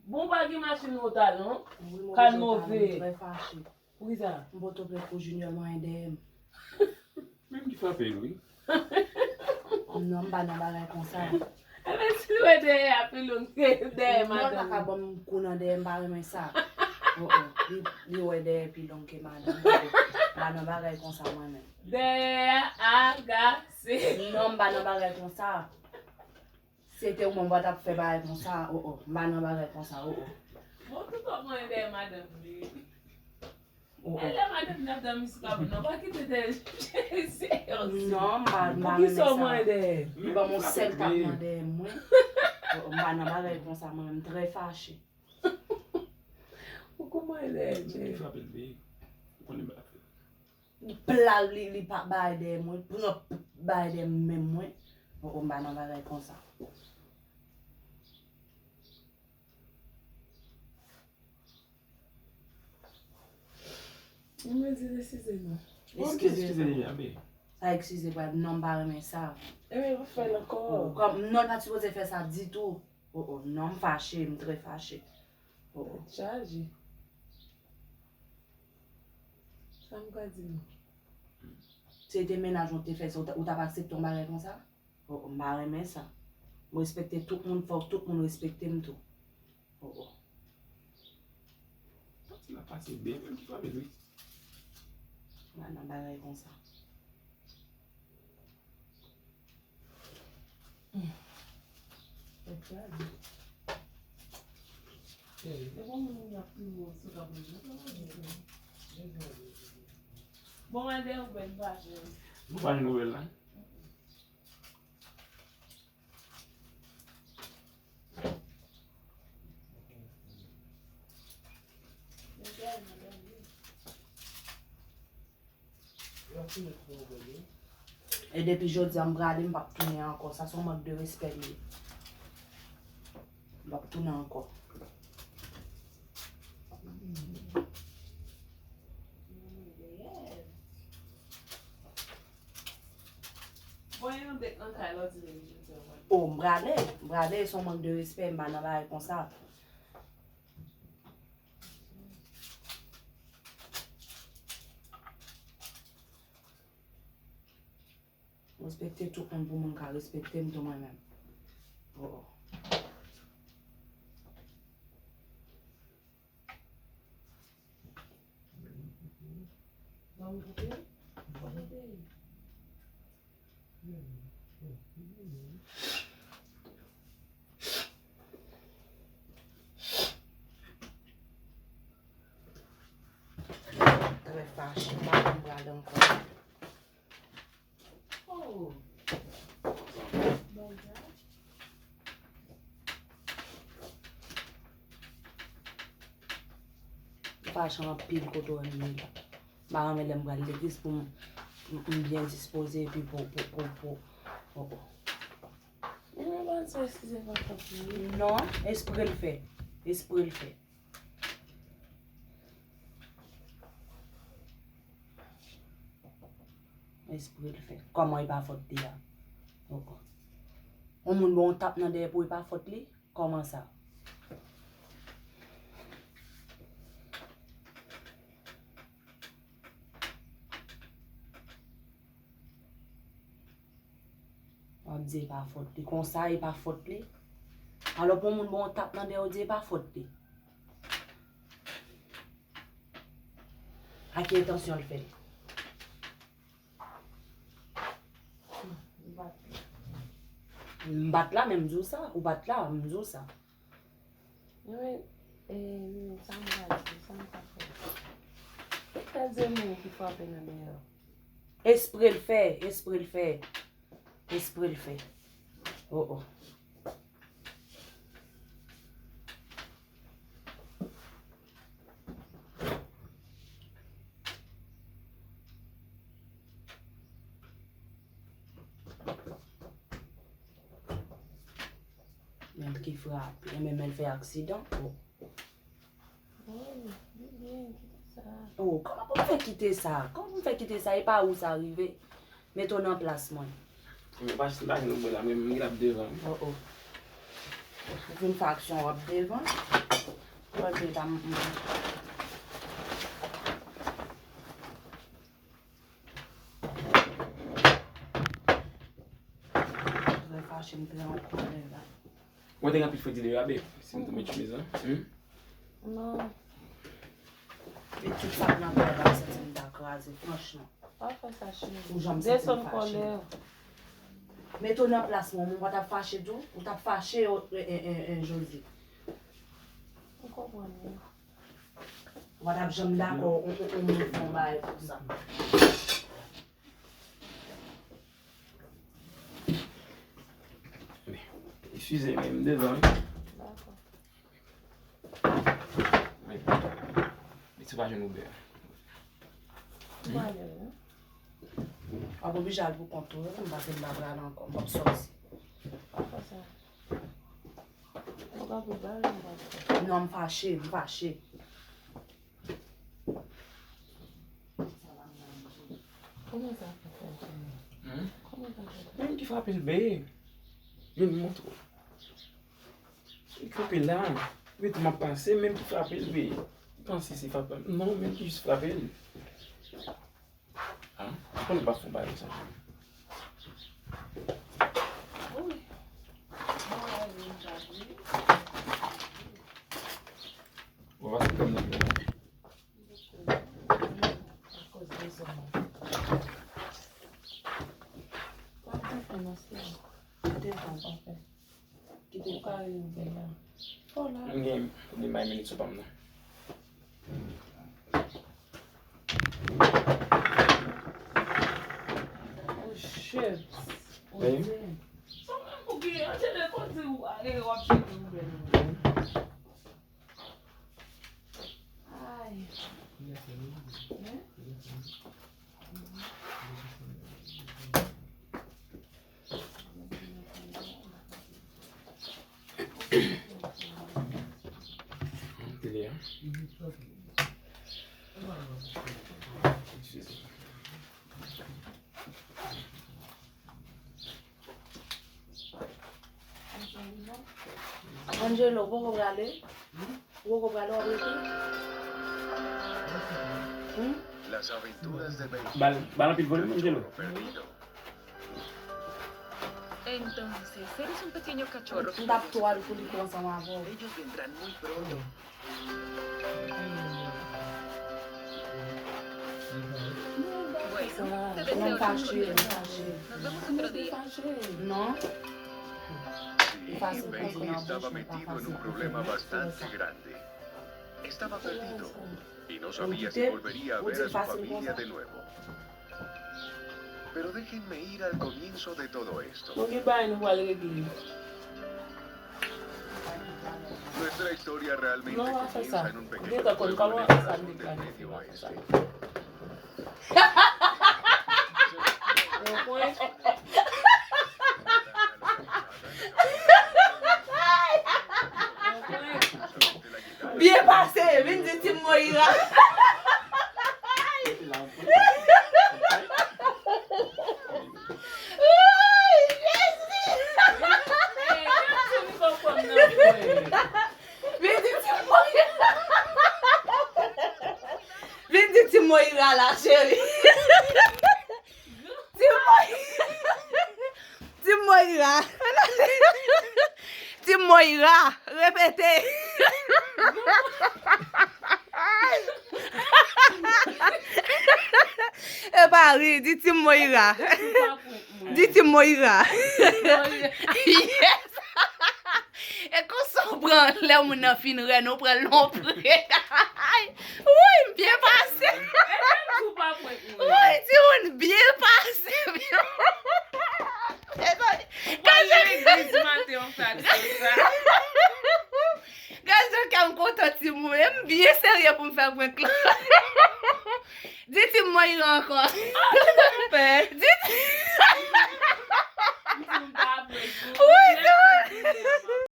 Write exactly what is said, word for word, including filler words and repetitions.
Bon, pa gen machin wota non. Wi, m Kal oblije move. Trè fache. Poukisa? M poto plent pou Junior manyen dèyè m. Menm ki frape l, wi. Non, m pa nan bagay konsa. Enben, si l wè dèyè a pi long ke dèyè madanm. Non, l pa ka ban m kou nan dèyè, m pa renmen sa. Oh, oh. Li, li wè dèyè pi long ke madanm. Oh, oh. M pa nan bagay konsa mwen menm. Dèyè a agase. Non, m pa nan bagay konsa. Si se te ou menm, ou pa t ap fè bagay konsa, oh, oh. M pa nan bagay konsa, oh, oh. Bon, tout wap manyen dèyè madanm li. Oh, oh. E lè madanm li ap dòmi sou kabòn nan, pa kite dèyè seryoz. Non, m pa, m pa renmen sa. Poukisa w manyen dèyè? Li ban m yon sèl tap nan dèyè mwen. Oh, oh, m pa nan bagay konsa, mwen menm, m trè fache. Ou kouman e dèyè, Jay? Frape l, wi. Ou konnen bagay. Pla li, li pa bay dèyè mwen, pran bay dèyè men mwen. Oh, oh, m pa nan bagay konsa. Mwen di eskize non. Eskize, eskize deja, be. Sa eskize pral, non, m pa renmen sa. Ebyen, pa fè l ankò. Oh, kòm, non, l pa t sipoze fè sa ditou. Oh, oh, non, m fache, m trè fache. Oh, oh. Tèt chaje. Sa m ka di nou? Si se te mennaj ou te fè sa, ou t, ou t ap aksepte yon bagay konsa? Oh, oh, m pa renmen sa. M respekte tout moun, fòk tout moun respekte m tou. Oh, oh. Pati la pase byen, menm ki frape l, wi. M pa nan bagay konsa. Bon, mwen de ou ben pa jwenn. Nou pa jwenn nouvèl la. E depi jodi a m prale, m p ap tounen ankò. Sa se yon mank de respè li ye. M p ap tounen ankò. Bon, e yon date nan kay la, w di depi jodi a w prale. Oh, m prale, m prale, se yon mank de respè, m pa nan bagay konsa. Respekte tout moun pou moun ka respekte m tou mwen menm. Oh, oh. Trè fache, m pa konn pral ankò. Oh. Fache anpil kote w ye la. M pa renmen lè m pral legliz pou m, m, m byen dispoze epi pou, pou, pou, pou, oh, oh. Mwen panse eskize pa fòt li. Non, espre l fè. Espre l fè. Espre l fè. Kòman e pa fòt li a? Yon moun ba w yon tap nan dèyè pou e pa fòt li? Kòman sa? W ap di e pa fòt li. Konsa e pa fòt li. Alò pou yon moun ba w yon tap nan dèyè, w di e pa fòt li. A ki entansyon l fè l? M bat la, men m di w sa. Ou bat la, m di w sa. Mwen, e, sa m pral di, sa m ka fè? Kèl ze moun ki frape nan dèyè? Espre l fè, espre l fè. Espre l fè. Oh, oh. Men ki frape, men, men l fè aksidan. Oh. Oh, li byen, kite sa. Oh, kòman pou m fè kite sa? Kòman pou m fè kite sa? E pa ou sa rive? Mete w nan plas mwen. Mwen pa chita nan bò la, mwen menm ki t ap devan. Oh, oh. Ou fin fè aksyon w ap devan. Wè, se ta m. Trè fache, m trè an kòlè la. Mwen te gen anpil fredi de rabe, si m te met chemiz lan. Hmm? Non. Pitit sa k nan kò la, m santi m ta kraze, franchman. Pa fè sa, cheri. Ou janm santi m fache. Desann kòlè. Mete w nan plas mwen, ou pa t ap fache tou? Ou t ap fache, o, e, e, e, e, Josie? M konprann ou. Ou pa t ap janm dakò, on, on, on moun fè yon bagay konsa. Eskize, men m devan, wi. Dakò. Men, men si w pa jwenn Uber. Ou pa jwenn, non? W ap oblije al pou kont ou, wi, m pa te m pa pral ankò, m p ap sòti. Pa fè sa. Ou ka pou bal, m pa fè. Non, m fache, m fache. Kòman sa fè fè? Hmm? Kòman sa fè fè? Menm ki frape l beye. Vin montre w. Li kanpe la. Epi tou m ap pase, menm ki frape l beye. Ou panse se frape? Non, menm ki jis frape l. An? Ou konnen pa fon bagay sa. Wi. Ou pa se kòm nan. Akoz de zòn. Kòman ou fè nan se? Kite fè anfè. Kite ou ka rive la. Fò la. M gen, m gen may minit sou pa m nan. Oh, shit. Wi. Sa menm pou gen, an te de kote ou ale, w ap cheke ou bèl. Ay. Tele a. Eskize. Angelo, ou poko prale? Ou poko prale, w ap rete? Hmm? Las aventuras de Bal, bal anpil volim, Angelo. Entonces, eres un pequeño cachorro. M t ap twal pou li pran ansanm avè w. Ellos vendrán muy pronto. Bueno, te deseo lo mejor. Non. Becky estaba metido en un problema bastante grande. Estaba perdido y no sabía si volvería a ver a su familia de nuevo. Pero déjenme ir al comienzo de todo esto. Nuestra historia realmente comienza en un pequeño pueblo en el corazón del medio oeste. Byen pase, vin di Team Moira. Ay, Jezi! Vin di Team Moira. Vin di Team Moira la, cheri. Team Moira. Team Moira. Team Moira. Repete. E pa ri, di Team Moira. Di Team Moira. Yes. E konsa w pran lè moun nan fin rèn, ou pran l nan prè. Wi, m byen pase. Wi, timoun, byen pase. Gade legliz maten an fè sa. Gade jan kè m kontan, timoun. E m byen serye pou m fè prank lan. Di Team Moira ankò. Di,